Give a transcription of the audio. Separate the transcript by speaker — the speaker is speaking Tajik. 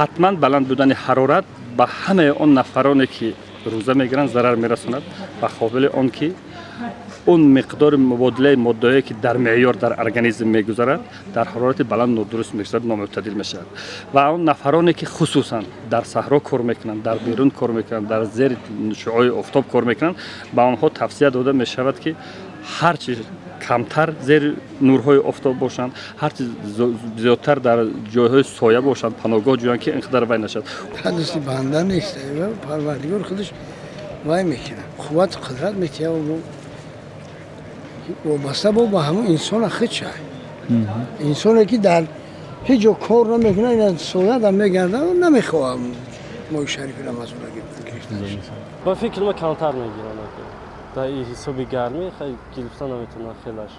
Speaker 1: Ҳатман баланд будани ҳарорат ба ҳамаи он нафароне, ки рӯза мегиранд, зарар мерасонад, ба қобили он ки он миқдори мубодилаи моддаҳое, ки дар меъёр дар организм мегузарад, дар ҳарорати баланд нодуруст мешавад, номӯътадил мешавад. Ва он нафароне, ки хусусан дар саҳро кор мекунанд, дар берун кор мекунанд, дар зери шуои офтоб кор мекунанд, ба онҳо тавсия дода мешавад, ки ҳарчи камтар зери нурҳои офтоб бошанд, ҳарчи зиёдтар дар ҷойҳои соя бошанд, паноҳгоҳ ҷӯянд, ки ин қадар вай нашавад.
Speaker 2: Дасти банда нест, Парвардигор худаш вай мекунад, қуввату қудрат метиҳад, вобаста бо ба ҳамун инсона худша. Инсоне, ки дар ҳеҷ ҷо кор намекунад, ина сояда мегардад, намехоҳам моҳи шарифи Рамазона гирифта.
Speaker 3: Ба фикри ма, камтар мегиранд. Дар ҳисоби гармӣ гирифта наметавонанд хелаш.